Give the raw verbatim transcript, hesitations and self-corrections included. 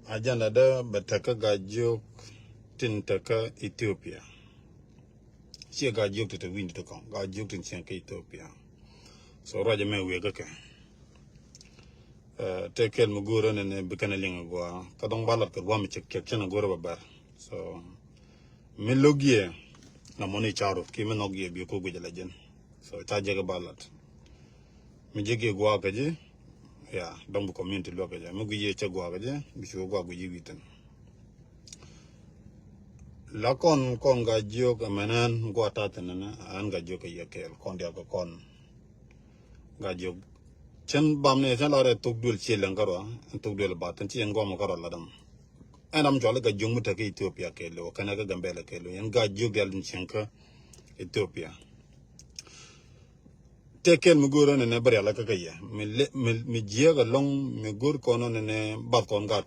Agenda dä bɛ tekä Gaa-jiök tin tekä Ethiopia. Ciɛ Gaa-jiök ti te wi̱ny ti kɔŋ, Gaa-jiök tin cieŋ kä Ethiopia. So ruac ɛmɛ wiɛ kä kɛ. Tëë kɛl mi go̱o̱rä nɛnɛ bi kɛn a liŋ a gɔaa kä dɔŋ ba lat kɛ guam cik cik cɛn a go̱o̱rä ba bɛr. So mi lo̱k yɛ na mɔni caru ki mi nhɔk yɛ bi ku guic a la jɛn. So ca jɛ kɛ ba lat. Mi ji̱ gi̱ gua̱a̱k kä ji̱, ya, dɔ̱ŋ bi community luäk kä jɛ. Mi gui̱c yɛ cä gua̱a̱k kä ji̱, bi cu gua̱a̱k gui̱c ji̱ wi̱i̱ thi̱n. La kɔn, kɔn Gaa-jiök ɛmɛn ɛn gua̱a̱k ta̱thi̱n ɛn, ɛn Gaa-jiök kɛ yɛ kɛɛl, kɔn diaal kɛ kɔn Gaa-jiök. Cɛn bam ni, cɛn la rɛ thok duël ciɛ lɛŋ kärɔa, ɛn thok duël ba, thin ci ɛn gɔm kärɔa la dam. Ɛn ram cual Gaa-jiök mi te kä Ethiopia kɛɛl, kɛnɛ kä Gambɛla kɛɛl, ɛn Gaa-jiök diaal in cieŋ kä Ethiopia. Tëë kɛl mi go̱o̱r ɛn ɛnɛ bä rial kä kä yɛ. Mi le, mi, mi jiääk ɛlɔ̱ŋ, mi go̱o̱r kɔn ɛn ɛnɛ bath kɔn gaat kɔ